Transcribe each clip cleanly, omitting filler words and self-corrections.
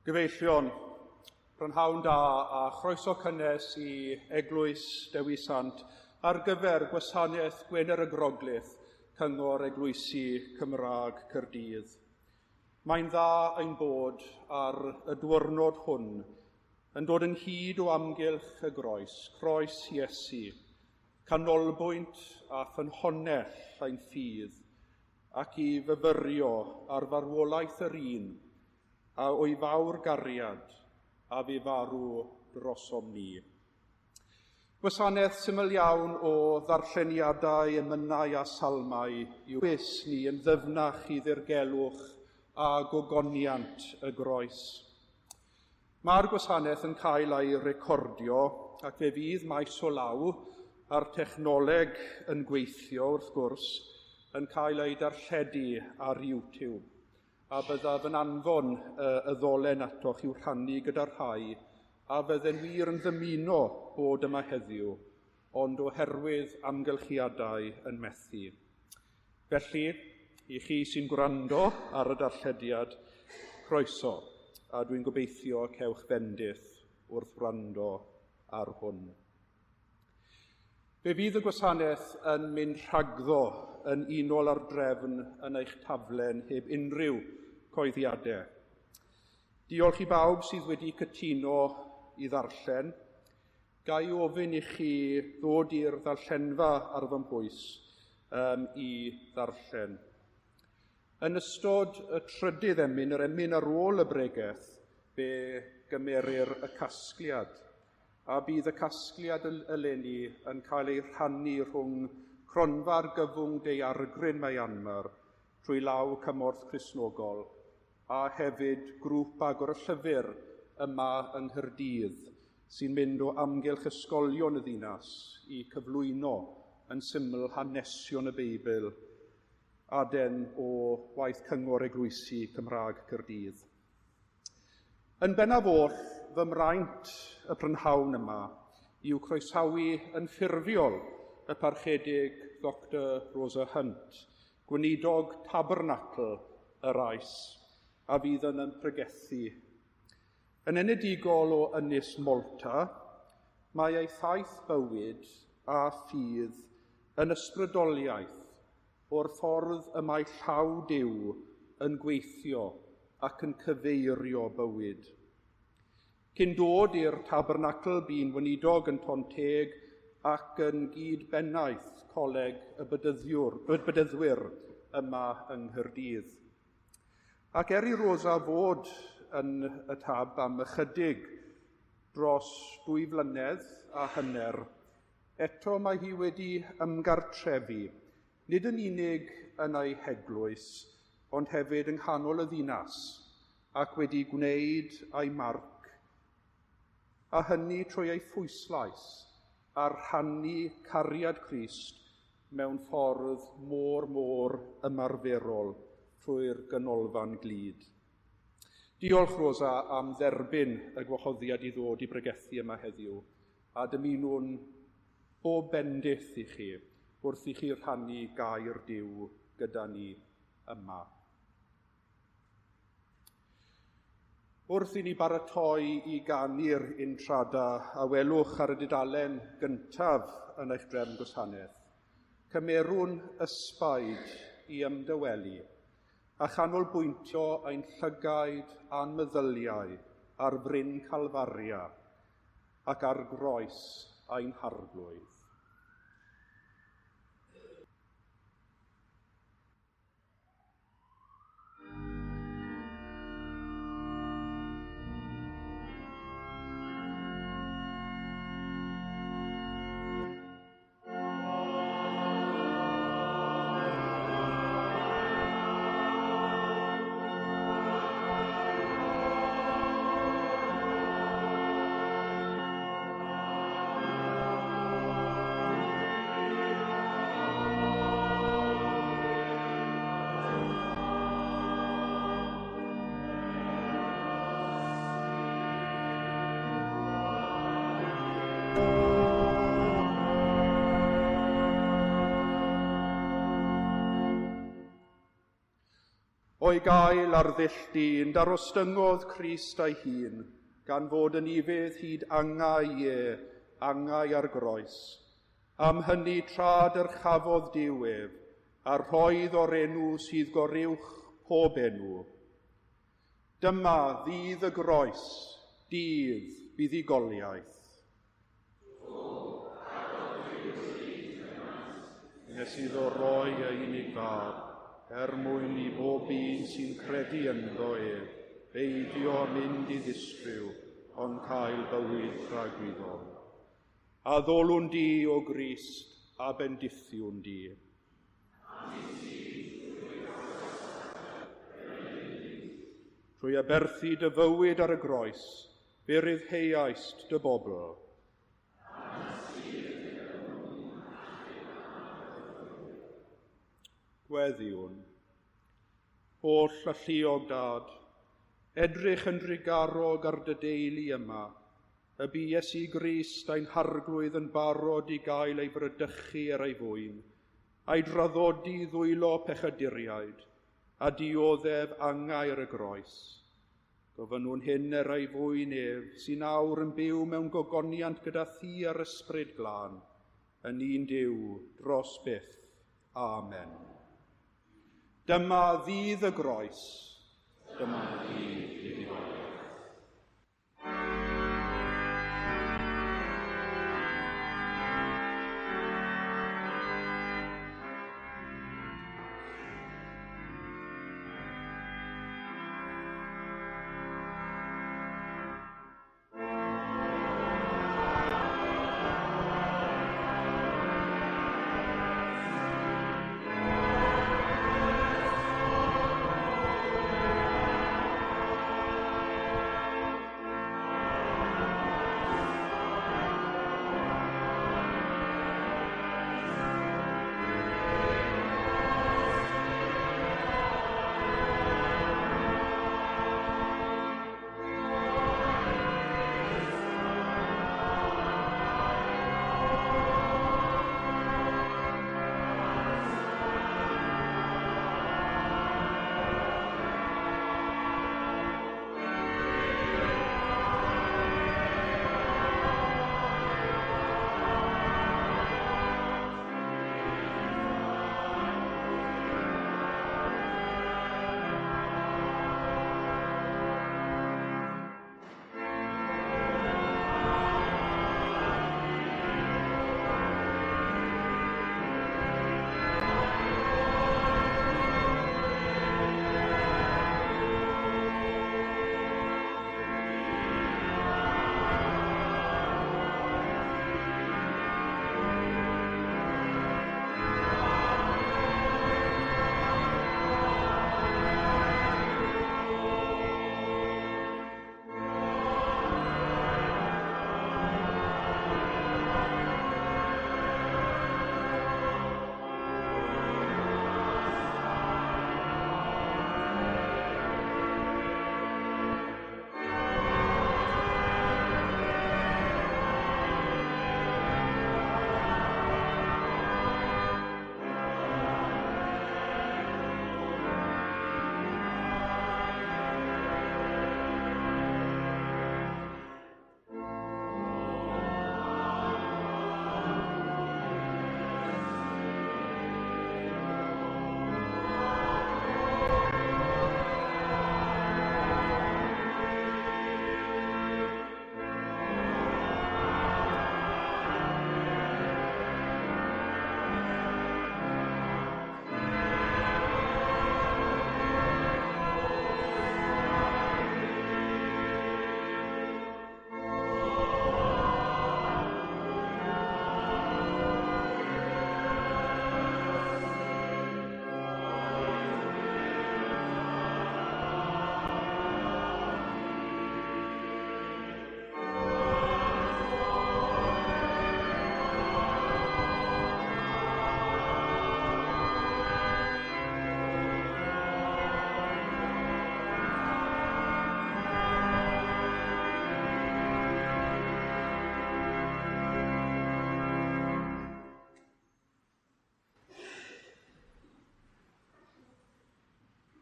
Gyfeillion, prynhawn da a chroeso cynnes i Eglwys Dewi Sant ar gyfer gwasanaeth Gwener y Groglith, Cyngor Eglwysi Cymraeg Caerdydd. Mae'n dda ein bod ar y diwrnod hwn yn dod ynghyd o amgylch y groes, croes Iesu, canolbwynt a ffynhonnell ein ffydd, ac i fyfyrio ar farwolaeth yr un a o'i fawr gariad a fu farw drosom ni. Gwasanaeth syml iawn o ddarlleniadau, emynau a salmau yw bys ni yn ddyfnach i ddirgelwch a gogoniant y groes. Mae'r gwasanaeth yn cael ei recordio ac fe fydd maes o law a'r technoleg yn gweithio wrth gwrs yn cael ei darlledu ar YouTube a byddaf yn anfon y ddolen atoch i'w rhannu gyda'r rhai a fydden wir yn ddymuno bod yma heddiw, ond oherwydd amgylchiadau yn methu. Felly, i chi sy'n gwrando ar y darllediad, croeso, a dwi'n gobeithio cewch fendith wrth wrando ar hwn. Fe fydd y gwasanaeth yn mynd rhagddo yn unol â'r drefn yn eich taflen heb unrhyw coeddiadau. Diolch i bawb sydd wedi cytuno i ddarllen. Ga i ofyn i chi ddod i'r ddarllenfa ar fy mhwys i ddarllen. Yn ystod y trydydd emyn, yr emyn ar ôl y bregeth, fe gymerir y casgliad, a bydd y casgliad eleni yn cael ei rhannu rhwng cronfa'r gyfwng daeargryn Myanmar trwy law Cymorth Cristnogol a hefyd grŵp agor y llyfr yma yng Nghaerdydd sy'n mynd o amgylch ysgolion y ddinas i cyflwyno yn syml hanesion y Beibl aden o waith Cyngor Eglwysi Cymraeg Caerdydd. Yn bennaf oll, fy mraint y prynhawn yma yw croesawu yn ffurfiol y parchedig Dr Rosa Hunt, gweinidog Tabernacl yr Ais, a fydd yn ympregethu. Yn enedigol o Ynys Malta, mae ei thaith bywyd a ffydd yn ysbrydoliaeth o'r ffordd y mae llaw Duw yn gweithio ac yn cyfeirio bywyd. Cyn dod i'r Tabernacl, bu'n weinidog yn Tonteg ac yn gyd-bennaeth Coleg y Bedyddwyr yma yng Nghaerdydd. Ac er i Rosa fod yn y tab am ychydig dros 2 flynedd a hanner, eto mae hi wedi ymgartrefu, nid yn unig yn ei heglwys, ond hefyd yng nghanol y ddinas, ac wedi gwneud ei marc, a hynny trwy ei phwyslais ar rhannu cariad Crist mewn ffordd mor ymarferol trwy'r ganolfan glud. Diolch, Rosa, am dderbyn y gwahoddiad i ddod i bregethu yma heddiw, a dymunwn bob bendith i chi wrth i chi rhannu gair Duw gyda ni yma. Wrth i ni baratoi i ganu'r intrada a welwch ar y dudalen gyntaf yn eich drefn gwasanaeth, cymerwn ysbaid i ymdawelu a chanolbwyntio ein llygaid a'n meddyliau ar fryn Calfaria ac ar groes ein Harglwydd. O'i gael ar ddull dyn, darostyngodd Crist ei hun, gan fod yn ufudd hyd angau, ie, angau ar groes. Am hynny tra dyrchafodd Duw ef, a rhoedd o'r enw sydd goruwch pob enw. Dyma ddydd y groes, dydd buddugoliaeth. Nes iddo roi ei unig fab, er mwyn i bob un sy'n credu ynddo ef, beidio mynd i ddistryw, ond cael bywyd tragwyddol. Addolwn di, o Grist, a bendithiwn di. Trwy aberthu dy fywyd ar y groes, fe ryddheuaist dy bobl. Gweddiwn. Holl alluog Dad, edrych yn drugarog ar dy deulu yma, y bu Iesu Grist ein harglwydd yn barod i gael ei fradychu er ei fwyn, a'i draddodi ddwylo pechaduriaid, a dioddef angau ar y groes. Gofynnwn hyn er ei fwyn ef, sy'n awr yn byw mewn gogoniant gyda thi a'r Ysbryd Glân, yn un Duw dros byth. Amen. Dyma ddydd y groes, dyma ddydd buddugoliaeth.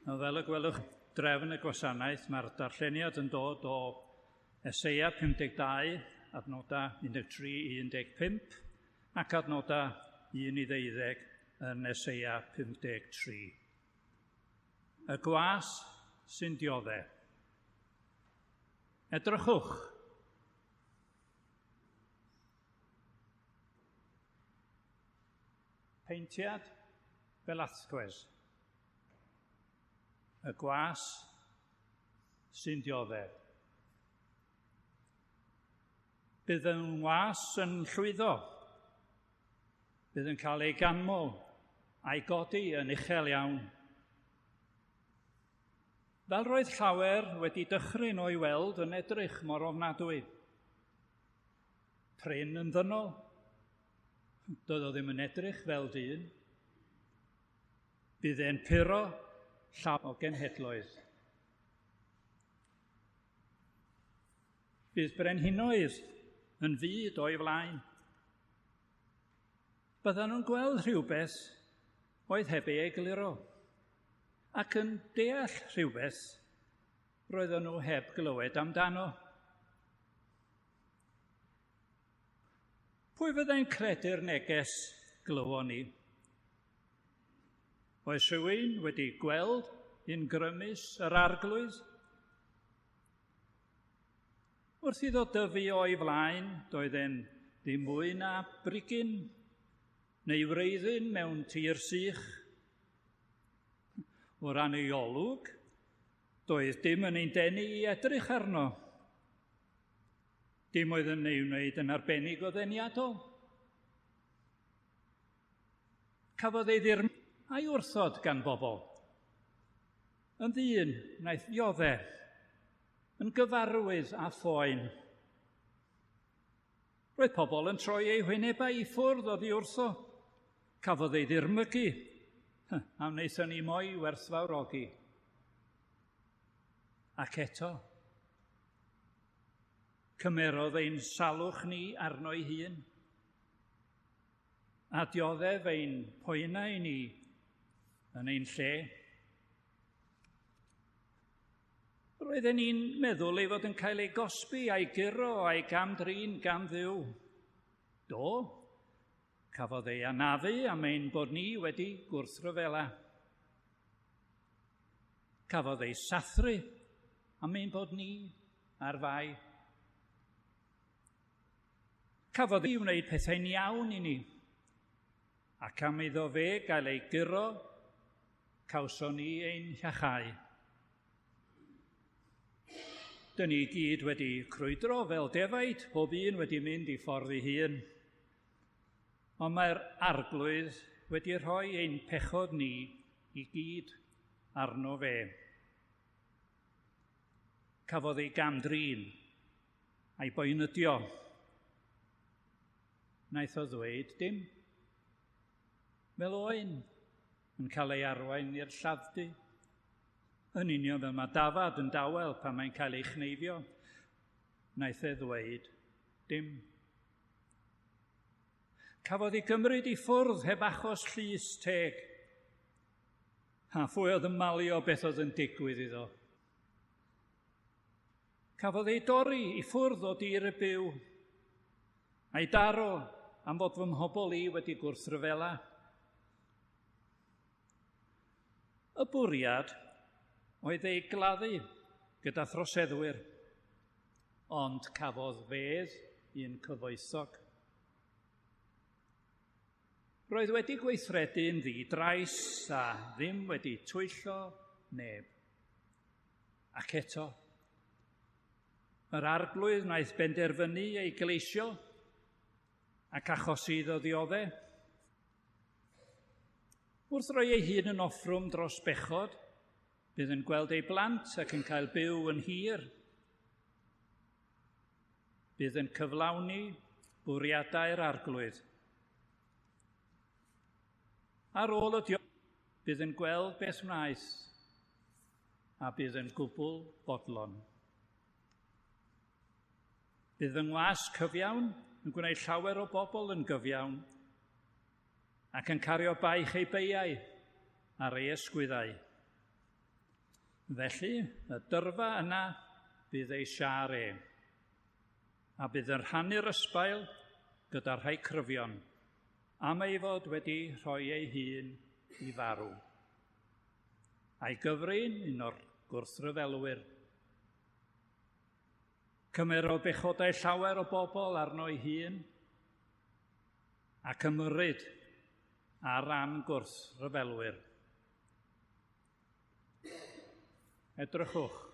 Fel y gwelwch drefn y gwasanaeth, mae'r darlleniad yn dod o Eseia 52, adnoda 13 i 15, ac adnoda 1 i 12 yn Eseia 53. Y gwas sy'n diodde. Edrychwch. Peintiad Velázquez. Y gwas sy'n dioddef. Bydd yn was yn llwyddo. Bydd yn cael ei ganmol a'i godi yn uchel iawn. Fel roedd llawer wedi dychryn o'i weld yn edrych mor ofnadwy. Prin yn ddynol. Doedd o ddim yn edrych fel dyn. Bydd e'n puro llaw o genhedloedd. Bydd brenhinoedd yn fyd o'i flaen. Byddan nhw'n gweld rhywbeth oedd heb ei egluro, ac yn deall rhywbeth roedden nhw heb glywed amdano. Pwy fyddai'n credu'r neges glywon ni? Oes rhywun wedi gweld un grymus yr arglwydd? Wrth iddo dyfu o'i flaen, doedd e'n ddim mwy na brigyn neu wreiddyn mewn tir sych. O ran ei olwg, doedd dim yn ein denu i edrych arno. Dim oedd yn ei wneud yn arbennig o ddeniadol. Cafodd ei ddirm a'i wrthod gan bobl. Yn ddyn wnaeth ddiodde, yn gyfarwydd â phoen. Roedd pobl yn troi eu hwynebau i ffwrdd oddi wrtho. Cafodd ei ddirmygu, a wnaethon ni mo'i werthfawrogi. Ac eto, cymerodd ein salwch ni arno'i hun, a dioddef ein poenau ni yn ein lle. Roedden ni'n meddwl ei fod yn cael ei gosbi a'i guro a'i gam-drin gan Dduw. Do, cafodd ei anafu am ein bod ni wedi gwrthryfela. Cafodd ei sathru am ein bod ni ar fai. Cafodd ei wneud pethau'n iawn i ni, ac am iddo fe gael ei guro, cawson ni ein hiachau. Dyn ni gyd wedi crwydro fel defaid, pob un wedi mynd i ffordd ei hun. Ond mae'r arglwydd wedi rhoi ein pechod ni i gyd arno fe. Cafodd ei gam-drin a'i boenydio. Wnaeth o ddweud dim. Fel oen yn cael ei arwain i'r lladd-dy. Yn union fel mae dafad yn dawel pan mae'n cael ei chneifio. Wnaeth e ddweud dim. Cafodd ei gymryd i ffwrdd heb achos llys teg. A phwy oedd yn malio beth oedd yn digwydd iddo? Cafodd ei dorri i ffwrdd o dir y byw, a'i daro am fod fy mhobl i wedi gwrthryfela. Y bwriad oedd ei gladdu gyda throseddwyr, ond cafodd fedd un cyfoethog. Roedd wedi gweithredu'n ddi-drais a ddim wedi twyllo neb. Ac eto, yr arglwydd wnaeth benderfynu ei gleisio ac achosi iddo ddiodde. Wrth roi ei hun yn offrwm dros bechod, bydd yn gweld ei blant ac yn cael byw yn hir. Bydd yn cyflawni bwriadau'r arglwydd. Ar ôl y diod, bydd yn gweld beth wnaeth a bydd yn gwbl fodlon. Bydd fy ngwas cyfiawn yn gwneud llawer o bobl yn gyfiawn ac yn cario baich ei beiau ar ei ysgwyddau. Felly, y dyrfa yna bydd ei siâr e, a bydd yn rhannu'r ysbail gyda rhai cryfion, am ei fod wedi rhoi ei hun i farw. A'i gyfrin un o'r gwrthryfelwyr. Cymerodd bechodau llawer o bobl arno ei hun, ac ymyrryd ar ran gwrthryfelwyr. Edrychwch.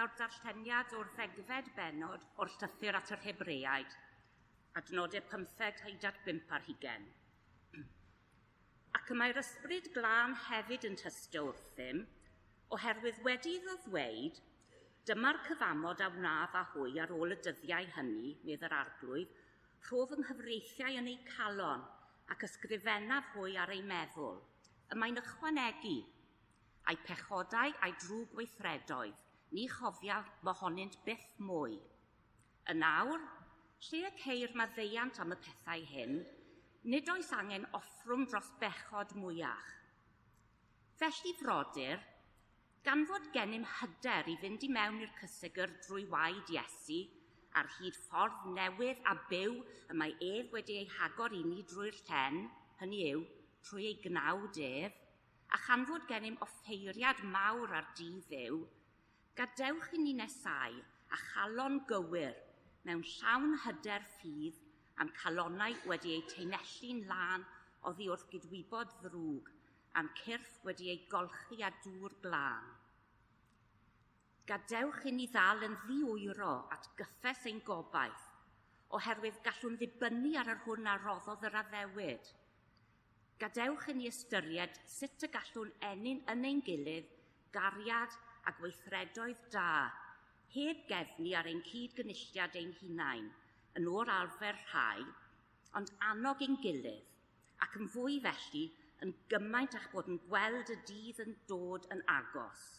Daw'r darlleniad o'r ddegfed bennod o'r llythyr at yr Hebreaid, adnodau 15 hyd at 5 ar hugain. Ac y mae'r ysbryd glân hefyd yn tystio wrthym, oherwydd wedi iddo ddweud, dyma'r cyfamod a wnaf â hwy ar ôl y dyddiau hynny, medd yr arglwydd, rhof yng nghyfreithiau yn eu calon ac ysgrifennaf hwy ar eu meddwl. Y mae'n ychwanegu, a'i pechodau a'i drwg weithredoedd, ni chofiaf mohonynt byth mwy. Yn awr, lle y ceir maddeuant am y pethau hyn, nid oes angen offrwm dros bechod mwyach. Felly frodyr, gan fod gennym hyder i fynd i mewn i'r cysegr drwy waed Iesu, ar hyd ffordd newydd a byw y mae ef wedi ei hagor i ni drwy'r llen, hynny yw, trwy ei gnawd ef, a chan fod gennym offeiriad mawr ar dydd Dduw, gadewch i ni nesau a chalon gywir mewn llawn hyder ffydd am calonnau wedi eu teinellu'n lân oddi wrth gydwybod ddrwg am cyrff wedi eu golchi â dŵr glân. Gadewch i ni ddal yn ddiwyro at gyffes ein gobaith, oherwydd gallwn ddibynnu ar yr hwn a roddodd yr addewid. Gadewch i ni ystyried sut y gallwn ennyn yn ein gilydd gariad a gweithredoedd da, heb gefnu ar ein cyd-gynulliad ein hunain, yn ôl arfer rhai, ond annog ein gilydd, ac yn fwy felly, yn gymaint a'ch bod yn gweld y dydd yn dod yn agos.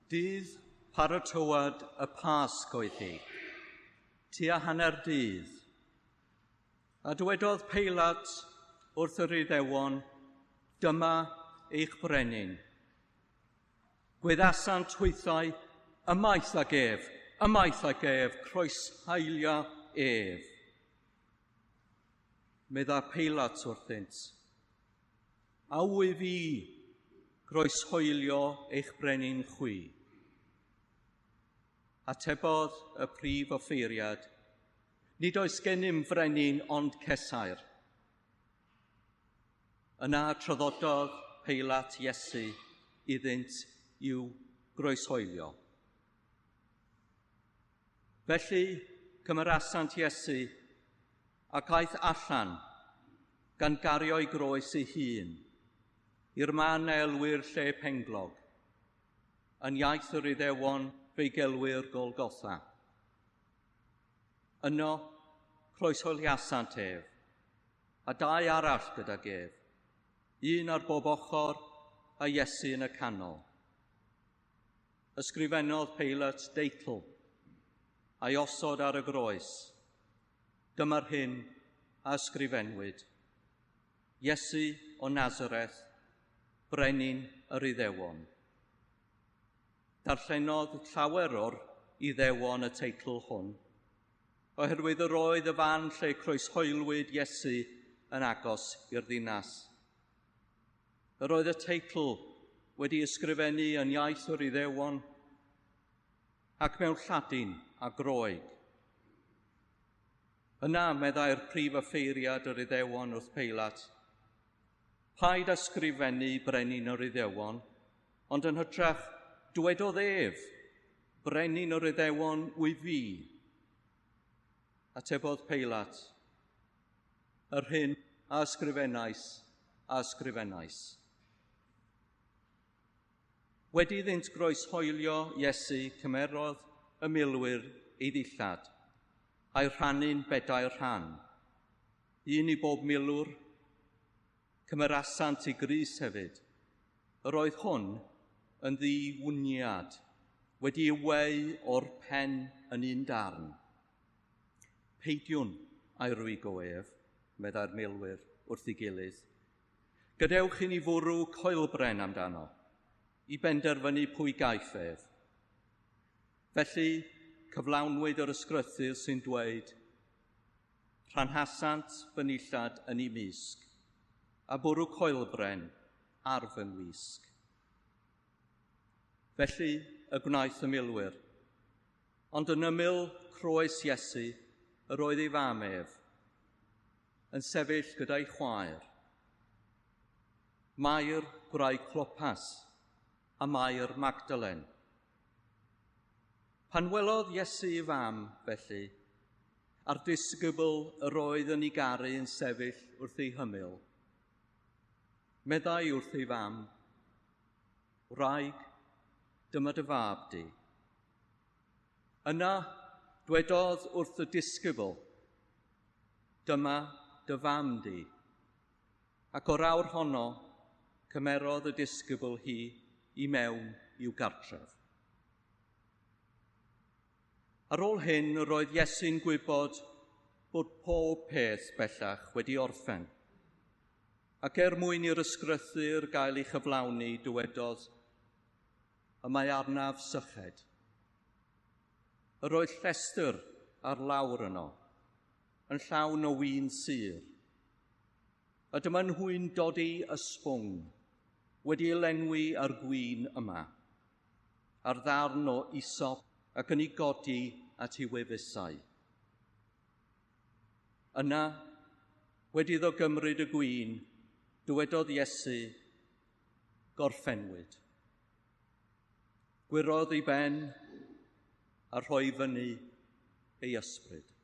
Dydd paratoad y Pasg oedd hi, tua hanner dydd. A dywedodd Peilat wrth yr Iddewon, dyma eich brenin. Gweddasant hwythau, ymaith ag ef, ymaith ag ef, croeshaulia ef. Medda Peilat wrthynt, a wyf i groeshoelio eich brenin chwi? Atebodd y prif offeiriad, nid oes gennym frenin ond Cesair. Yna traddododd Peilat Iesu iddynt i'w groeshoelio. Felly cymerasant Iesu ac aeth allan gan gario'i groes ei hun i'r man a elwir lle penglog. Yn iaith yr Iddewon fe'i gelwir Golgotha. Yno croeshoeliasant ef, a dau arall gydag ef, un ar bob ochr a Iesu yn y canol. Ysgrifennodd Peilat deitl a'i osod ar y groes. Dyma'r hyn a ysgrifennwyd. Iesu o Nazareth, brenin yr Iddewon. Darllenodd llawer o'r Iddewon y teitl hwn, oherwydd yr oedd y fan lle croeshoelwyd Iesu yn agos i'r ddinas. Yr oedd y teitl wedi ysgrifennu yn iaith yr Iddewon ac mewn Lladin a Groeg. Yna, meddai'r prif offeiriad yr Iddewon wrth Peilat, paid ysgrifennu brenin yr Iddewon, ond yn hytrach dwedodd ef, brenin yr Iddewon wyf fi. Atebodd Peilat, yr hyn a ysgrifennais, a ysgrifennais. Wedi iddynt groeshoelio Iesu, cymerodd y milwyr ei ddillad, a'i rhannu'n bedair rhan, un i bob milwr. Cymerasant ei grys hefyd. Yr oedd hwn yn ddiwniad, wedi ei weu o'r pen yn un darn. Peidiwn a'i rwygo ef, meddai'r milwyr wrth ei gilydd. Gadewch i ni fwrw coelbren amdano, i benderfynu pwy gaiff ef. Felly, cyflawnwyd yr ysgrythur sy'n dweud, rhanhasant fy nillad yn ei mysg, a bwrw coelbren ar fy ngwisg. Felly y gwnaeth y milwyr, ond yn ymyl croes Iesu yr oedd ei fam ef, yn sefyll gyda'i chwaer, Mair gwraig Clopas a Mair Magdalen. Pan welodd Iesu ei fam, felly, a'r disgybl yr oedd yn ei garu yn sefyll wrth ei hymyl, meddai wrth ei fam, Wraig, dyma dy fab di. Yna dwedodd wrth y disgybl, Dyma dy fam di. Ac o'r awr honno, cymerodd y disgybl hi i mewn i'w gartref. Ar ôl hyn, roedd Iesu'n gwybod bod pob peth bellach wedi orffen. Ac er mwyn i'r ysgrythur gael ei chyflawni, dywedodd, y mae arnaf syched. Yr oedd llestr ar lawr yno, yn llawn o win sur. A dyma nhw'n dodi ysbwng, wedi ei lenwi â'r gwin yma, ar ddarn o isop ac yn ei godi at ei wefusau. Yna, wedi iddo gymryd y gwin, dywedodd Iesu, gorffenwyd. Gwyrodd ei ben a rhoi fyny ei ysbryd.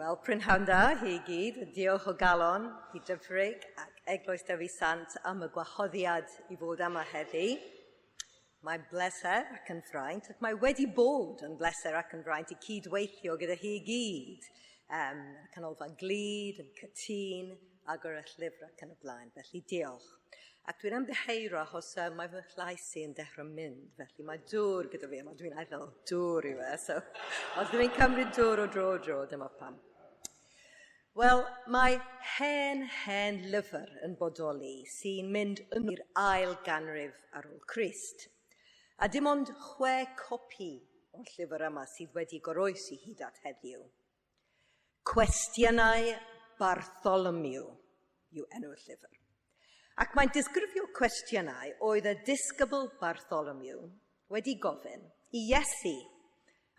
Wel, prynhawn da hi gyd. Diolch o galon i Dyfrig ac Eglwys Dewi Sant am y gwahoddiad i fod yma heddi. Mae'n bleser ac yn fraint, ac mae wedi bod yn bleser ac yn fraint i cydweithio gyda hi gyd. Canolfan Glyd, yn Cytûn, agor y llyfr ac yn y blaen. Felly diolch. Ac dwi'n ymddiheuro achos mae fy llais i yn dechrau mynd, felly mae dŵr gyda fi, a dwi'n meddwl dŵr i fe, so os dwi'n cymryd dŵr o dro o dro, dyma pam. Wel, mae hen, hen lyfr yn bodoli sy'n mynd yn i'r ail ganrif ar ôl Crist. A dim ond 6 copi o'r llyfr yma sydd wedi goroesi hyd at heddiw. Cwestiynau Bartholomew yw enw'r llyfr. Ac mae'n disgrifio cwestiynau oedd y disgybl Bartholomew wedi gofyn i Iesu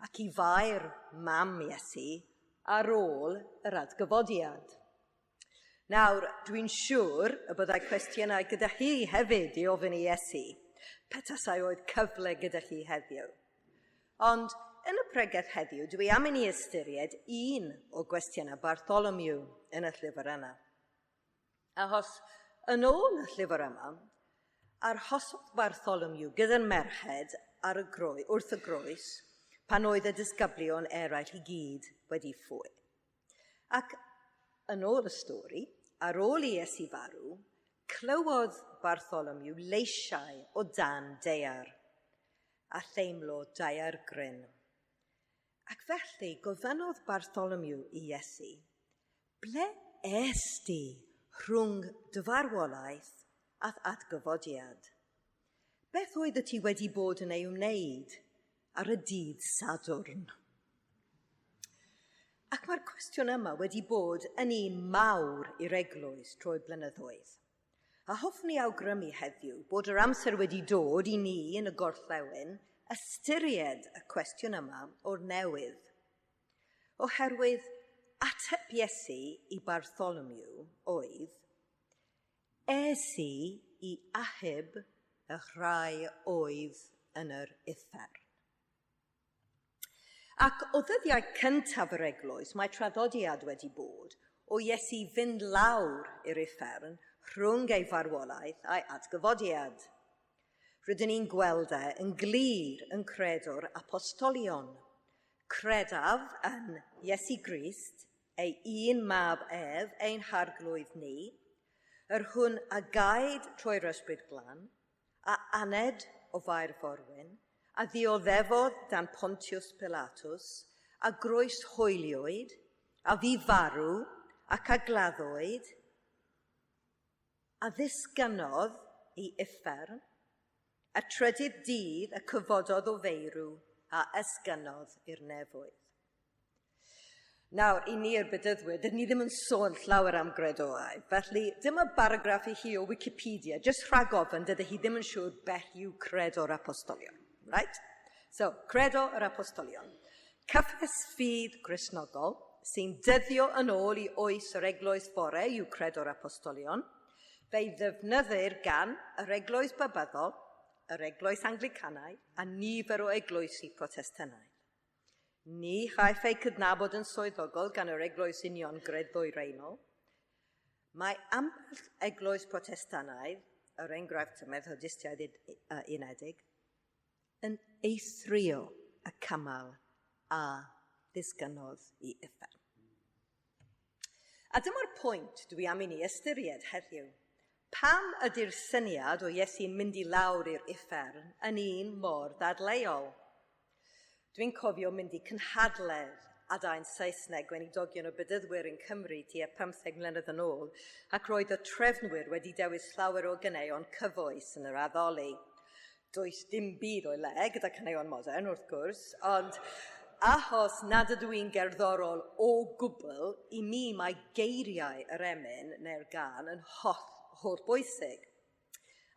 ac i Fair mam Iesu ar ôl yr atgyfodiad. Nawr, dwi'n siŵr y byddai cwestiynau gyda hi hefyd i ofyn i Iesu, petasai oedd cyfle gyda hi heddiw. Ond yn y pregeth heddiw, dwi am i ni ystyried un o gwestiynau Bartholomew yn y llyfr yna. Achos yn ôl y llyfr yma, arhosodd Bartholomew gyda'r merched ar y groi, wrth y groes pan oedd y disgyblion eraill i gyd wedi ffoi. Ac yn ôl y stori, ar ôl i Iesu farw, clywodd Bartholomew leisiau o dan daear a theimlo daear gryn. Ac felly gofynnodd Bartholomew i Iesu, ble es di rhwng dy farwolaeth a'th atgyfodiad? Beth oedd ti wedi bod yn ei wneud ar y dydd Sadwrn? Ac mae'r cwestiwn yma wedi bod yn un mawr i'r eglwys trwy blynyddoedd. A hoffwn i awgrymu heddiw bod yr amser wedi dod i ni yn y gorllewin ystyried y cwestiwn yma o'r newydd. Oherwydd ateb Iesu i Bartholomew oedd, es i i achub y rhai oedd yn yr uffern. Ac o ddyddiau cyntaf yr eglwys, mae traddodiad wedi bod o Iesu fynd lawr i'r uffern rhwng ei farwolaeth a'i atgyfodiad. Rydyn ni'n gweld e yn glir yn credo'r apostolion. Credaf yn Iesu Grist, ei un mab ef, ein harglwydd ni, yr hwn a gaed trwy'r ysbryd glân, a aned o Fair Forwyn, a ddioddefodd dan Pontius Pilatus, a groes hoeliwyd, a fu farw, ac a gladdwyd, a ddisgynnodd i uffern, a trydydd dydd y cyfododd o feirw a esgynnodd i'r nefoedd. Nawr, i ni'r bedyddwyr, dydyn ni ddim yn sôn llawer am gredoau, felly dyma baragraff i chi o Wikipedia, jyst rhag ofn, dydy hi ddim yn siŵr beth yw credo'r apostolion. Right? So, credo yr apostolion. Cyffes ffydd Gristnogol sy'n dyddio yn ôl i oes yr eglwys fore yw credo'r apostolion. Fe'i ddefnyddir gan yr eglwys Babyddol, yr eglwys Anglicanaidd a nifer o eglwysi Protestannaidd. Ni chaiff ei cydnabod yn swyddogol gan yr eglwys Uniongred ddwyreinol. Mae ambell eglwys Protestannaidd, er enghraifft y Methodistiaid Unedig, yn eithrio y cymal a ddisgynnodd i uffern. A dyma'r pwynt dwi am i ni ystyried heddiw. Pam ydy'r syniad o Iesu'n mynd i lawr i'r uffern yn un mor ddadleuol? Dwi'n cofio mynd i cynhadledd adain Saesneg gweinidogion o bedyddwyr yn Cymru tua 15 mlynedd yn ôl, ac roedd y trefnwyr wedi dewis llawer o ganeuon cyfoes yn yr addoli. Does dim byd o'i le gyda caneuon modern, wrth gwrs, ond achos nad ydw i'n gerddorol o gwbl, i mi mae geiriau yr emyn neu'r gân yn holl bwysig.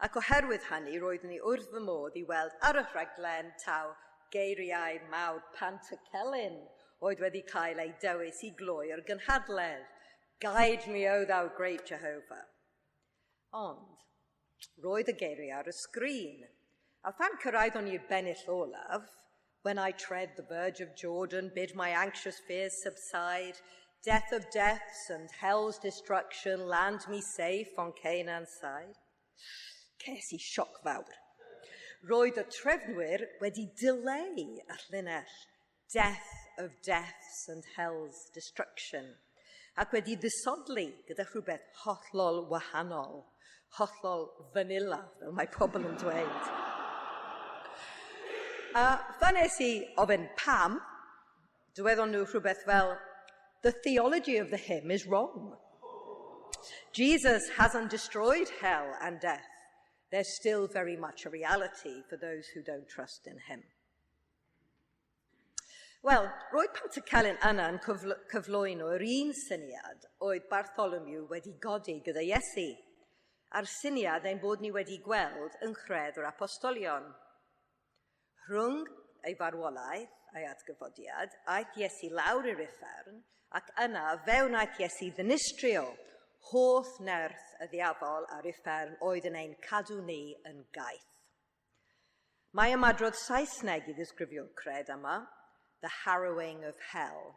Ac oherwydd hynny, roeddwn i wrth fy modd i weld ar y rhaglen taw geiriau mawr Pantycelyn oedd wedi cael ei dewis i gloi'r gynhadledd. Guide me, O thou great Jehovah. Ond, roedd y geiriau ar y sgrin. A phan cyrraeddon ni'r bennill olaf, when I tread the verge of Jordan, bid my anxious fears subside, Death of deaths and hell's destruction, land me safe on Canaan's side. Ces i sioc fawr. Roedd y trefnwyr wedi dileu y llinell Death of deaths and hell's destruction ac wedi ddisodli gyda rhywbeth hollol wahanol, hollol vanilla, fel mae pobl yn dweud. A phan es i ofyn pam, dywedon nhw rhywbeth fel, "The theology of the hymn is wrong. Jesus hasn't destroyed hell and death. There's still very much a reality for those who don't trust in him." Wel, roedd Pantycelyn yna yn cyflwyno yr un syniad oedd Bartholomew wedi godi gyda Iesu, a'r syniad ein bod ni wedi gweld yng Nghred yr Apostolion. Rhwng ei farwolaeth a'i atgyfodiad, aeth Iesu lawr i'r uffern, ac yna fe wnaeth Iesu ddinistrio holl nerth y ddiafol a'r uffern oedd yn ein cadw ni yn gaeth. Mae ymadrodd Saesneg i ddisgrifio'r cred yma, the harrowing of hell,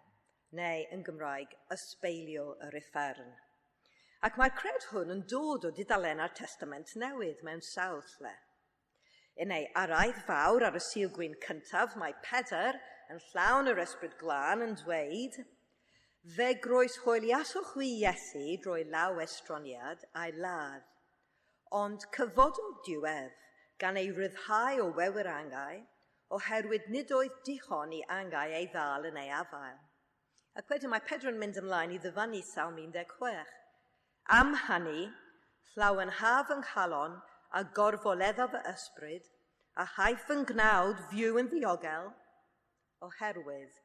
neu yn Gymraeg, ysbeilio yr uffern. Ac mae'r cred hwn yn dod o dudalennau'r Testament Newydd mewn sawl lle. Yn ei araith fawr ar y Sul Gwyn cyntaf, mae Pedr yn llawn yr Ysbryd Glân yn dweud, "Fe groeshoeliasoch chwi Iesu drwy law estroniad a'i ladd. Ond cyfododd Duw ef, gan ei ryddhau o wewyr angau, oherwydd nid oedd dichon i angau ei ddal yn ei afael." Ac wedyn mae Pedr yn mynd ymlaen i ddyfynnu Salm 16. "Am hynny, llawenha fy nghalon a gorfoledda fy ysbryd, a chaiff fy ngnawd fyw yn ddiogel, oherwydd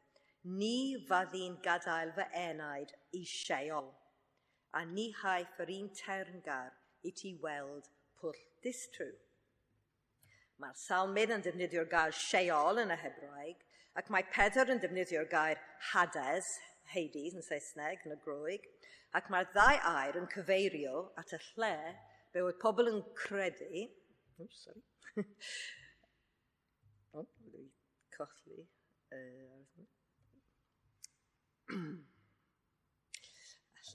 ni fyddi'n gadael fy enaid i Sheol, a ni chaiff yr un teyrngar i ti weld pwll distryw." Mae'r salmydd yn defnyddio'r gair Sheol yn y Hebraeg, ac mae Pedr yn defnyddio'r gair Hades, Hades yn Saesneg, yn y Groeg, ac mae'r ddau air yn cyfeirio at y lle be oedd pobl yn credu. Oops, sorry. Oh, colli.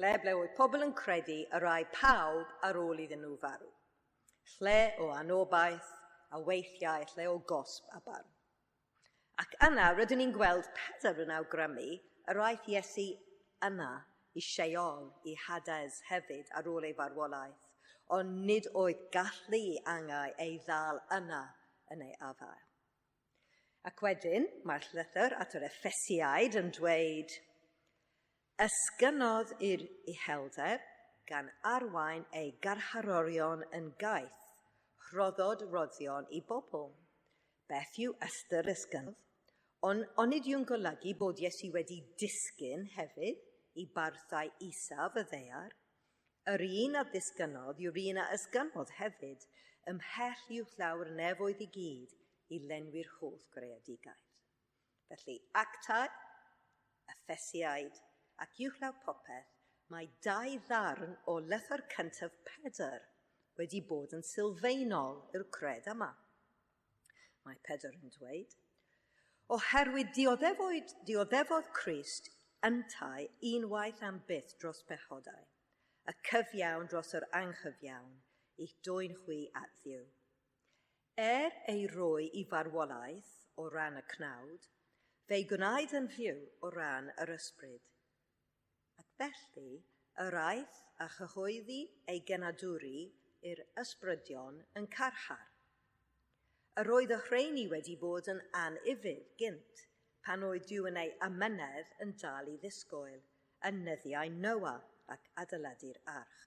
Lle ble oedd pobl yn credu yr âi pawb ar ôl iddyn nhw farw. Lle o anobaith a weithiau lle o gosb a barn. Ac yna rydyn ni'n gweld Pedr yn awgrymu yr aeth Iesu yna i Sheol, i Hades hefyd ar ôl ei farwolaeth, ond nid oedd gallu i angau ei ddal yna yn ei afael. Ac wedyn, mae'r llythyr at yr Effesiaid yn dweud, "Esgynodd i'r uchelder gan arwain ei garcharorion yn gaeth, rhoddod roddion i bobl." Beth yw ystyr esgynodd? Ond onid yw'n golygu bod Iesu wedi disgyn hefyd i barthau isaf y ddaear? Yr un a ddisgynodd yw'r un a esgynodd hefyd ymhell uwchlaw'r nefoedd i gyd i lenwi'r holl greadigaeth. Felly, Actau, Effesiaid ac uwchlaw popeth, mae dau ddarn o lythyr cyntaf Pedr wedi bod yn sylfaenol i'r cred yma. Mae Pedr yn dweud, "Oherwydd dioddefodd Crist yntau unwaith am byth dros bechodau, y cyfiawn dros yr anghyfiawn, i'ch dwyn chwi at Dduw. Er ei roi i farwolaeth o ran y cnawd, fe'i gwnaed yn fyw o ran yr ysbryd. Ac felly yr aeth a chyhoeddi ei genadwri i'r ysbrydion yn carchar. Yr oedd y rheini wedi bod yn anufudd gynt, pan oedd Duw yn ei amynedd yn dal i ddisgwyl, yn nyddiau Noa ac adeiladu'r arch.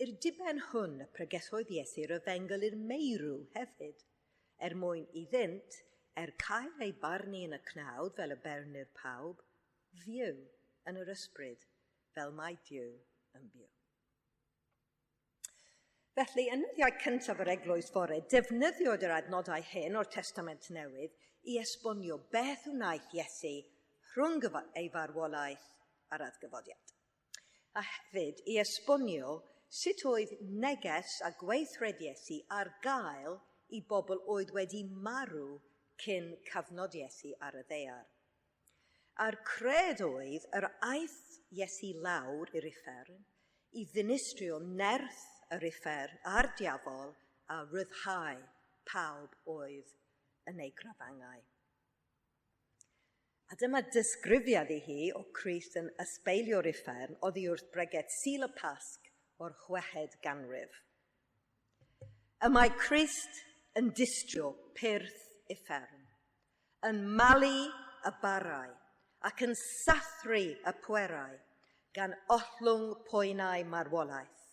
I'r diben hwn y pregethoedd Iesu'r efengyl i'r meirw hefyd, er mwyn iddynt, er cael eu barnu yn y cnawd fel y bernir pawb, fyw yn yr ysbryd fel mae Duw yn byw." Felly, yn nyddiau cyntaf yr eglwys fore, defnyddiwyd yr adnodau hyn o'r Testament Newydd i esbonio beth wnaeth Iesu rhwng ei farwolaeth a'r atgyfodiad. A hefyd i esbonio sut oedd neges a gweithred Iesu ar gael i bobl oedd wedi marw cyn cyfnod Iesu ar y ddaear. A'r cred oedd yr aeth Iesu lawr i'r uffern i ddinistrio nerth yr uffern a'r diafol a ryddhau pawb oedd yn ei grafangau. A dyma disgrifiad i hi o Crist yn ysbeilio'r uffern oddi wrth bregeth Sul y Pasg o'r chweched ganrif. Y mae Crist yn distrio pyrth uffern, yn malu y barau ac yn sathru y pwerau gan ollwng poenau marwolaeth.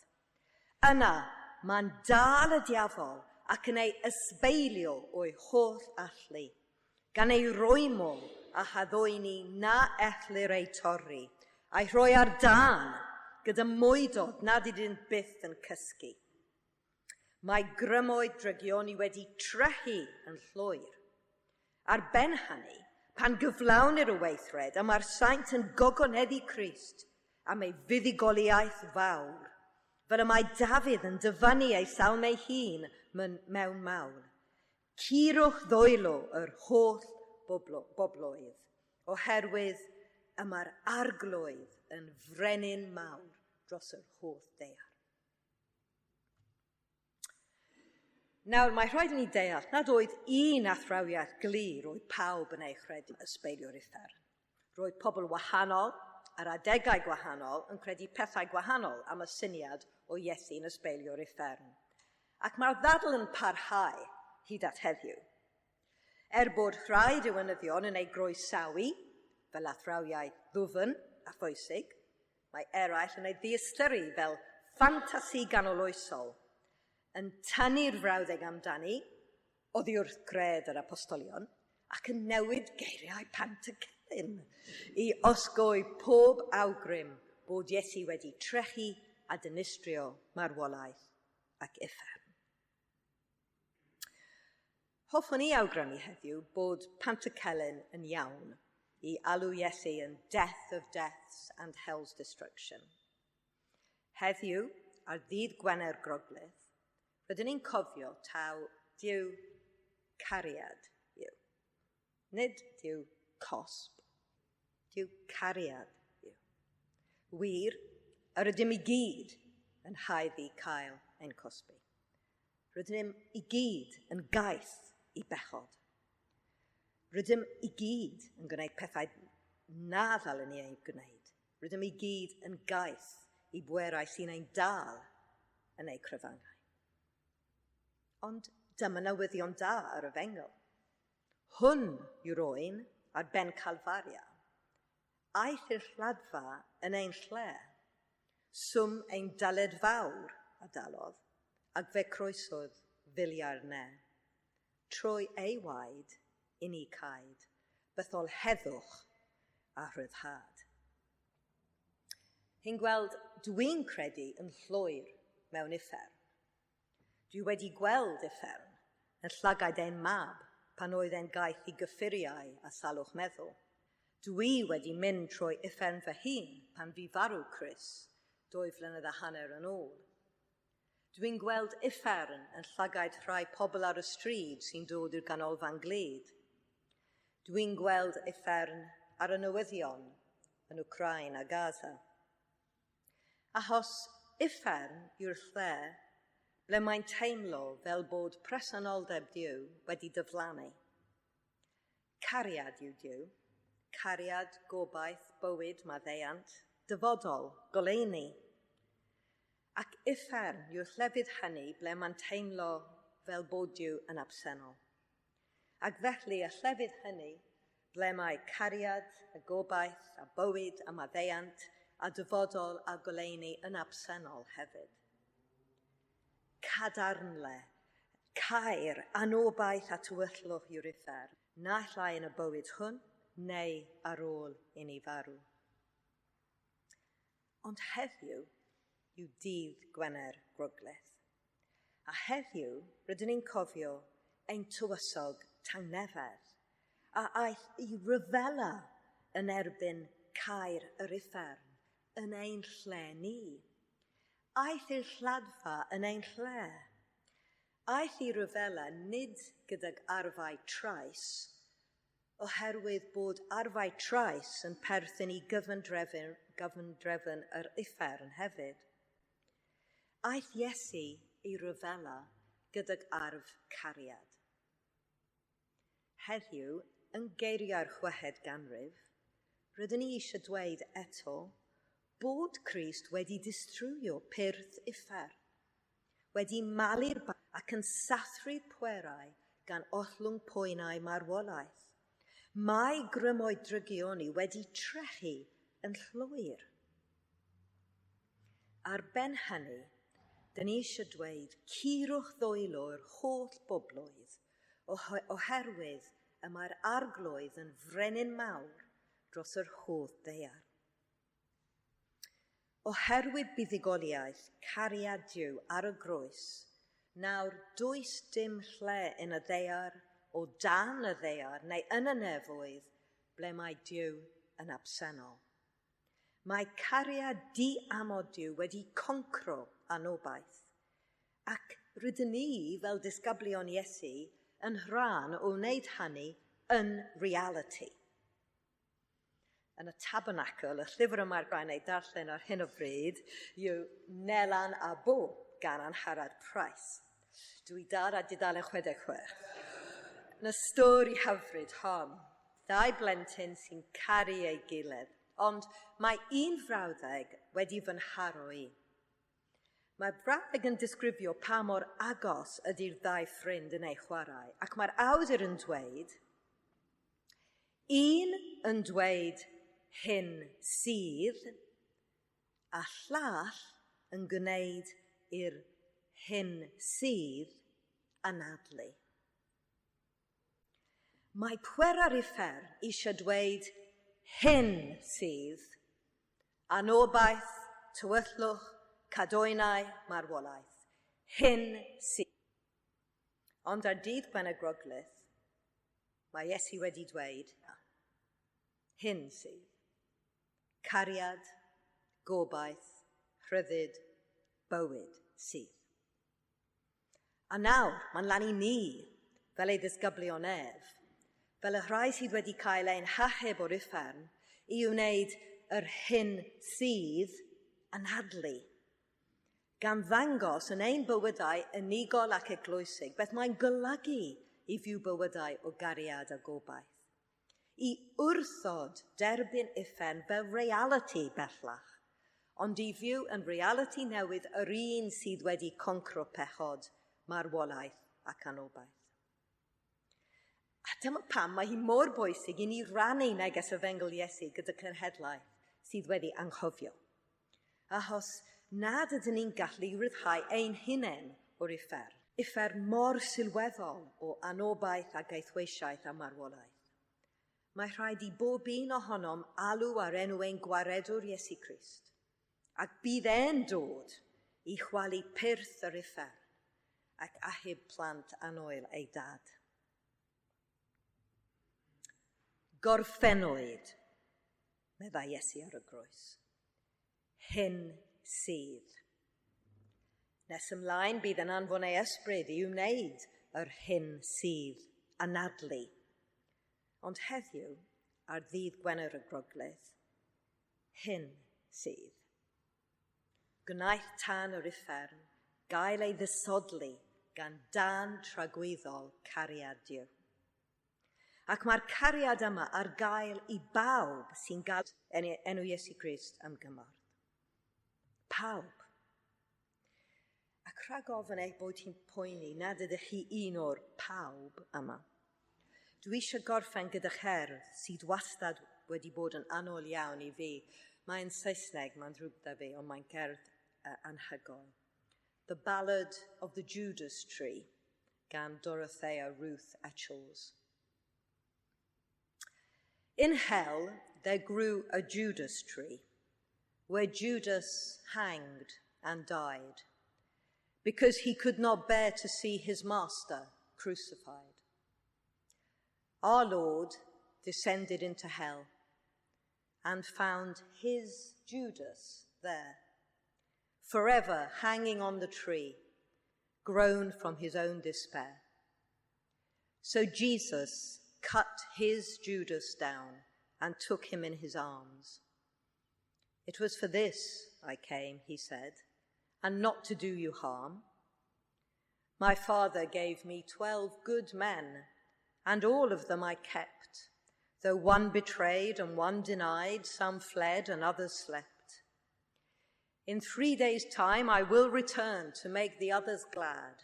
Yna, mae'n dal y diafol ac yn ei ysbeilio o'i holl allu, gan ei rwymo a haddoeni na ellir ei torri, a'i rhoi ar dân gyda mwydod nad ydynt byth yn cysgu. Mae grymoedd drygioni wedi trechu yn llwyr. Ar ben hynny, pan gyflawnir y weithred, y mae'r saint yn gogoneddu Crist am ei fuddugoliaeth fawr, fel y mae Dafydd yn dyfynnu ei salm ei hun mewn mawl. Curwch ddwylo yr holl bobloedd, oherwydd y mae'r arglwydd yn frenin mawr dros yr holl ddaear. Nawr, mae rhaid i ni deall nad oedd un athrawiaeth glir oedd pawb yn ei chredu ysbeilio'r uffern. Roedd pobl wahanol ar adegau gwahanol yn credu pethau gwahanol am y syniad o Iesu'n ysbeilio'r uffern. Ac mae'r ddadl yn parhau hyd at heddiw. Er bod rhai diwinyddion yn ei groesawu fel athrawiaeth ddwfn a phwysig, mae eraill yn ei ddiystyru fel ffantasi ganoloesol, yn tynnu'r frawddeg amdani oddi wrth gred yr apostolion ac yn newid geiriau Pantycelyn i osgoi pob awgrym bod Iesu wedi trechu a dinistrio marwolaeth ac uffern. Hoffwn i awgrymu heddiw bod Pantycelyn yn iawn i alw Iesu yn death of deaths and hell's destruction. Heddiw, ar ddydd Gwener Groglith, rydyn ni'n cofio taw Duw cariad yw. Nid Duw cosb, Duw cariad yw. Wir, yr ydym i gyd yn haeddu cael ein cosbi. Rydym i gyd yn gaeth i bechod. Rydym i gyd yn gwneud pethau na ddylen ni eu gwneud. Rydym i gyd yn gaeth i bwerau sy'n ein dal yn eu cryfangau. Ond dyma newyddion da yr efengyl. Hwn yw'r oen ar ben Calfaria. Aeth i'r lladdfa yn ein lle. Swm ein dyled fawr a dalodd, ac fe croesodd filiau'r ne. Trwy ei waed i ni caed, bythol heddwch a rhyddhad. Hi'n gweld dwi'n credu yn llwyr mewn uffern. Dwi wedi gweld uffern yn llagaid ein mab pan oedd e'n gaeth i gyffuriau a salwch meddwl. Dwi wedi mynd trwy uffern fy hun pan fi farw Chris, 2.5 mlynedd yn ôl. Dwi'n gweld uffern yn llagaid rhai pobl ar y stryd sy'n dod i'r ganolfan glud. Dwi'n gweld uffern ar y newyddion yn Wcráin a Gaza. Achos uffern yw'r lle ble mae'n teimlo fel bod presenoldeb Duw wedi diflannu. Cariad yw Duw, cariad, gobaith, bywyd, maddeuant, dyfodol, goleuni. Ac uffern yw'r llefydd hynny ble mae'n teimlo fel bod Duw yn absennol. Ac felly y llefydd hynny ble mae cariad, a gobaith, a bywyd, a maddeuant, a dyfodol a goleuni yn absennol hefyd. Cadarnle, caer, anobaith a tywyllwch yw'r uffern, naill ai yn y bywyd hwn neu ar ôl i ni farw. Ond heddiw yw dydd Gwener Groglith. A heddiw rydyn ni'n cofio ein tywysog tangnefedd a aeth i ryfela yn erbyn caer yr uffern yn ein lle ni. Aeth i'r lladdfa yn ein lle. Aeth i ryfela nid gydag arfau trais, Oherwydd bod arfau trais yn perthyn i gyfundrefn yr uffern hefyd. Aeth Iesu i ryfela gydag arf cariad. Heddiw, yn geiriau'r chweched ganrif, rydyn ni eisiau dweud eto bod Crist wedi distrywio pyrth uffern, wedi malu'r ac yn sathru pwerau gan ollwng poenau marwolaeth. Mae grymoedd drygioni wedi trechu yn llwyr. Ar ben hynny, dyn ni eisiau dweud curwch ddwylo'r holl bobloedd oherwydd y mae'r Arglwydd yn frenin mawr dros yr holl ddaear. Oherwydd buddugoliaeth cariad Duw ar y groes, nawr does dim lle yn y ddaear, o dan y ddaear neu yn y nefoedd ble mae Duw yn absennol. Mae cariad diamod Duw wedi concro anobaith, ac rydyn ni fel disgyblion Iesu yn rhan o wneud hynny yn reality. Yn y Tabernacl, y llyfr y mae'r Brian ei darllen ar hyn o bryd, yw Nelan a Bo gan Angharad Price. Dwi dal ar dudalen 66. Yn y stori hyfryd hon, ddau blentyn sy'n caru ei gilydd, ond mae un frawddeg wedi fy nharo i. Mae'r brawddeg yn disgrifio pa mor agos ydy'r ddau ffrind yn ei chwarae, ac mae'r awdur yn dweud, un yn dweud hyn sydd, a llall yn gwneud i'r hyn sydd anadlu. Mae pwerau'r uffern eisiau dweud hyn sydd, anobaith, tywyllwch, cadoenau, marwolaeth. Hyn sydd. Ond ar dydd Gwener Groglith, mae Iesu wedi dweud, hyn sydd. Cariad, gobaith, rhyddid, bywyd sydd. A nawr, mae'n lan i ni, fel ei ddisgyblion ef, fel y rhai sydd wedi cael ein hachub o'r uffern, i wneud yr hyn sydd anadlu, gan ddangos yn ein bywydau unigol ac eglwysig beth mae'n golygu i fyw bywydau o gariad a gobaith. I wrthod derbyn uffern fel reality bellach, ond i fyw yn reality newydd yr un sydd wedi concro pechod, marwolaeth ac anobaith. A dyma pam mae hi mor bwysig i ni rannu neges Efengyl Iesu gyda cenhedlaeth sydd wedi anghofio. Achos nad ydyn ni'n gallu rhyddhau ein hunain o'r uffern. Uffern mor sylweddol o anobaith a gaethweisiaeth a marwolaeth. Mae rhaid i bob un ohonom alw ar enw ein gwaredwr Iesu Grist, ac bydd e'n dod i chwalu pyrth yr uffern ac achub plant annwyl ei dad. Gorffennwyd, meddai Iesu ar y groes. Hyn sydd. Nes ymlaen bydd yn anfon ei ysbryd i wneud yr hyn sydd anadlu. Ond heddiw, ar ddydd Gwener y Groglith, hyn sydd. Gwnaeth tân yr uffern gael ei ddisodli gan dân tragwyddol cariad Duw. Ac mae'r cariad yma ar gael i bawb sy'n gael enw Iesu Grist am gymorth. Pawb. Ac rhag ofn eich bod hi'n poeni nad ydych chi un o'r pawb yma. Dwi eisiau gorffen gyda cherdd sydd wastad wedi bod yn annwyl iawn i fi. Mae'n Saesneg, mae'n ddrwg da fi, ond mae'n gerdd anhygoel. The Ballad of the Judas Tree gan Dorothea Ruth Etchells. In hell there grew a Judas tree, where Judas hanged and died, because he could not bear to see his master crucified. Our Lord descended into hell and found his Judas there, forever hanging on the tree, grown from his own despair. So Jesus cut his Judas down and took him in his arms. It was for this I came, he said, and not to do you harm. My father gave me 12 good men, and all of them I kept, though one betrayed and one denied, some fled and others slept. In 3 days' time I will return to make the others glad.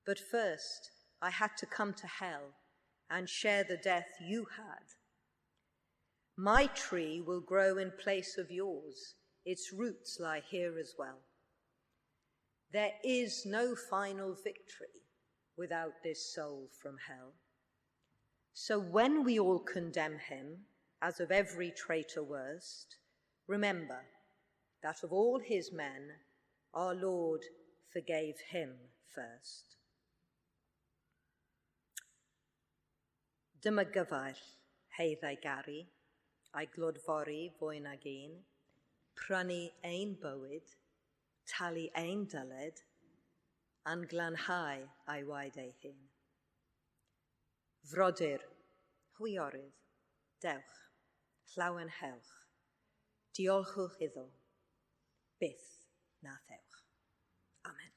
But first I had to come to hell and share the death you had. My tree will grow in place of yours. Its roots lie here as well. There is no final victory without this soul from hell. So when we all condemn him, as of every traitor worst, remember that of all his men, our Lord forgave him first. Dyma gyfaill, heidd a'i garu, a'i glodfori fwy nag un, prynu ein bywyd, talu ein dyled, a'n glanhau a'i waed ei hun. Frodyr, chwiorydd, dewch, llawenhewch, diolchwch iddo, byth na thewch. Amen.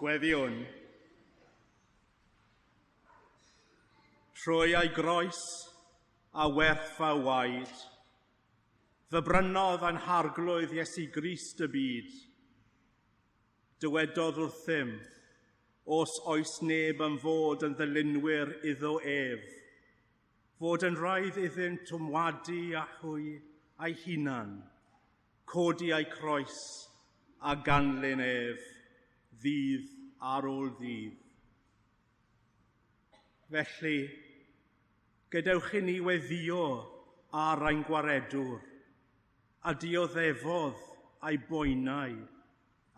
Gweddiwn. Trwy ei groes a werth a waed, ddybrynodd ein harglwydd Iesu Grist y byd. Dywedodd wrthym, os oes neb yn fod yn ddilynwyr iddo ef, fod yn rhaid iddynt ymwadu â hwy a'i hunan, codi a'i croes a ganlyn ef, ddydd ar ôl ddydd. Felly, gadewch i ni weddio ar ein gwaredwr, a dioddefodd a'i boenau,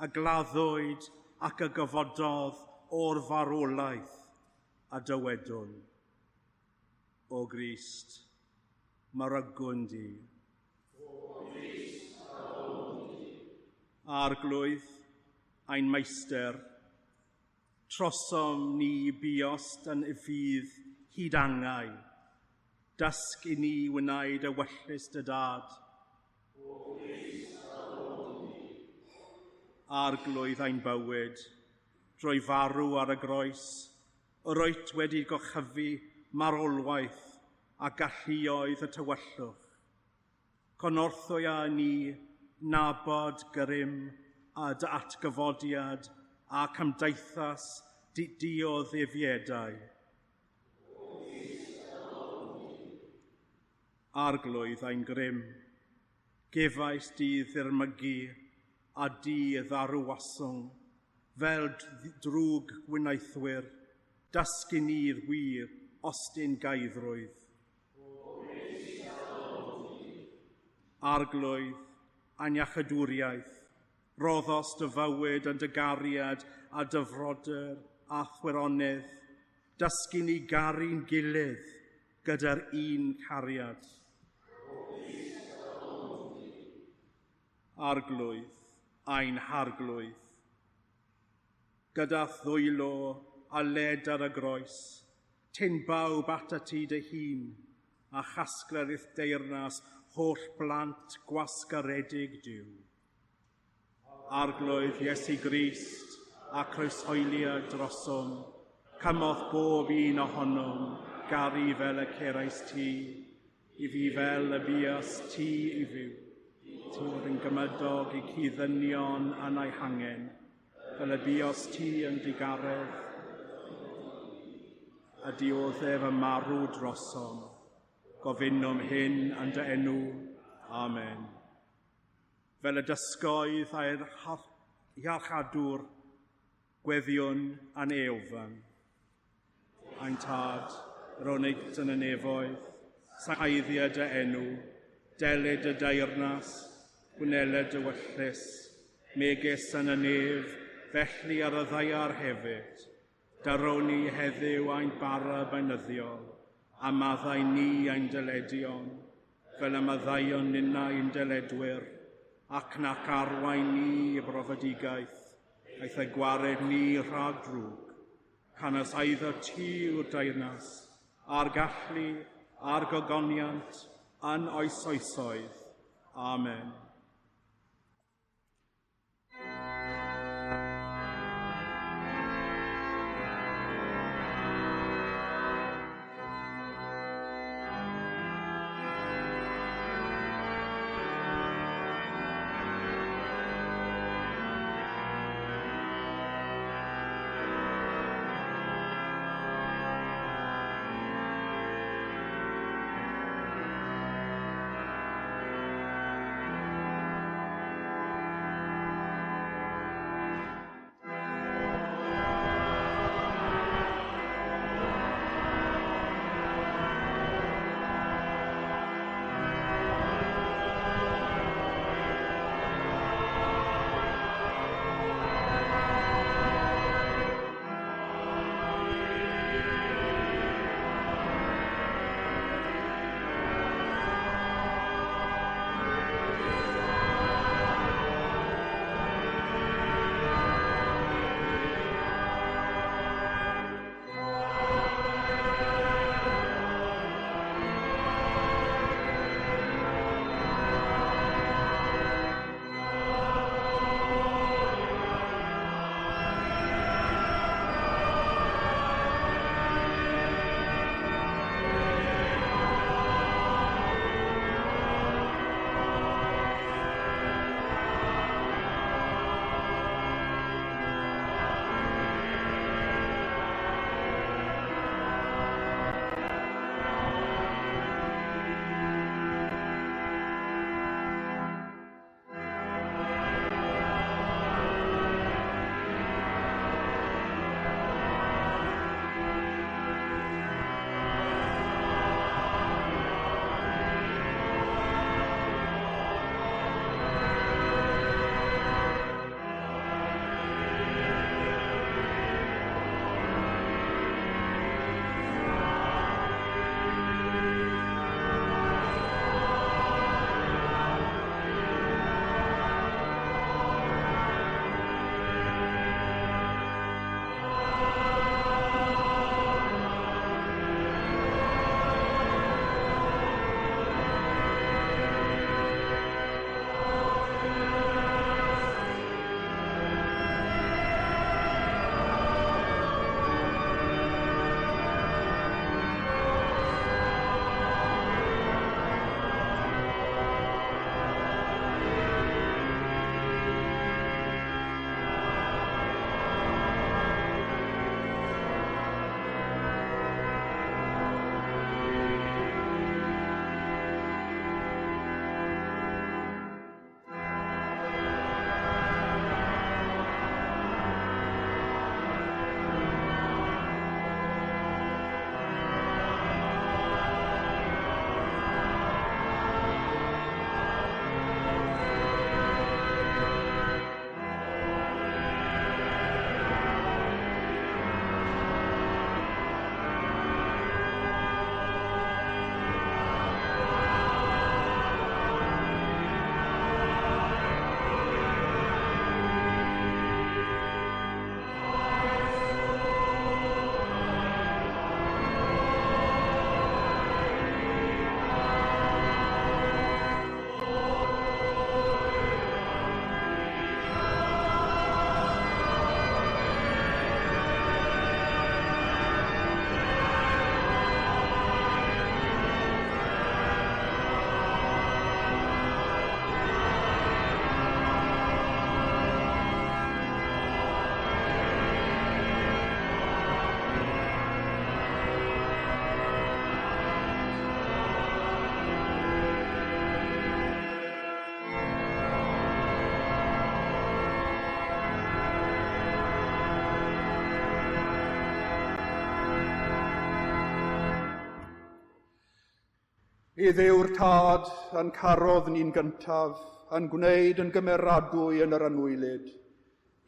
a gladdwyd ac a gyfododd o'r farwolaeth, a dywedwn. O Grist, marygwn di. O Grist, marygwn di. Arglwydd, ein meistr, trosom ni buost yn ufudd hyd angau. Dysg i ni wneud ewyllys dy dad. O Grist, marygwn di. Arglwydd ein bywyd, drwy farw ar y groes, yr wyt wedi gorchyfu marwolaeth a galluoedd y tywyllwch. Cynorthwya ni nabod grym a dy atgyfodiad a cymdeithas dioddefiadau. Arglwydd ein grym, gefais di ddirmygu a di ddarwaswng, fel drwg gwnaethwyr, dysgu ni'r wir ostyn gaiddrwydd. Arglwydd, ein iachydwriaeth, roddos dy fywyd yn dy gariad a dy frodyr a chweronydd, dysgu ni garu'n gilydd gyda'r un cariad. Arglwydd, ein harglwydd, gyda ddwylo a led ar y groes, tyn bawb atat ti dy hun, a chasgler i'th deyrnas holl blant gwasgaredig Duw. Arglwydd Iesu Grist a croeshoeliad drosom, cymorth bob un ohonom, garu fel y cerais ti, i fi fel y buas ti i fyw. Ti oedd yn gymydog i cyd-ddynion yn eu hangen, fel y buos ti yn digaredd, a dioddef y marw drosom. Gofynnwn hyn yn dy enw. Amen. Fel y dysgoedd a'r iachadwr, gweddiwn a'n eofn. Ein tad, yr oneit yn y nefoedd, sancteiddia dy enw, deled y deyrnas, gwneled dy wyllys, megis yn y nef, felly ar y ddaear hefyd. Dyro ni heddiw ein bara beunyddiol, a maddau ni ein dyledion, fel y maddeuon ninnau ein dyledwyr, ac nac arwain ni i brofedigaeth, eithr gwared ni rhag drwg. Canys eiddo ti yw'r deyrnas, a'r gallu, a'r gogoniant, yn oes oesoedd. Amen. I Dduw'r Tad yn carodd ni'n gyntaf, yn gwneud yn gymeradwy yn yr anwylyd.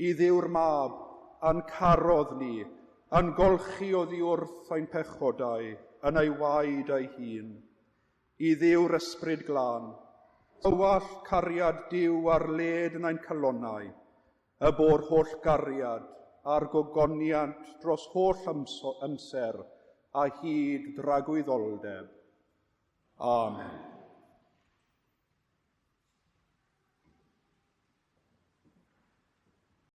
I Dduw'r Mab yn carodd ni, yn golchi oddi wrth ein pechodau, yn ei waed ei hun. I Dduw'r Ysbryd Glân, tywallt cariad Duw ar led yn ein calonnau, y bo'r holl gariad a'r gogoniant dros holl amser a hyd dragwyddoldeb. Amen.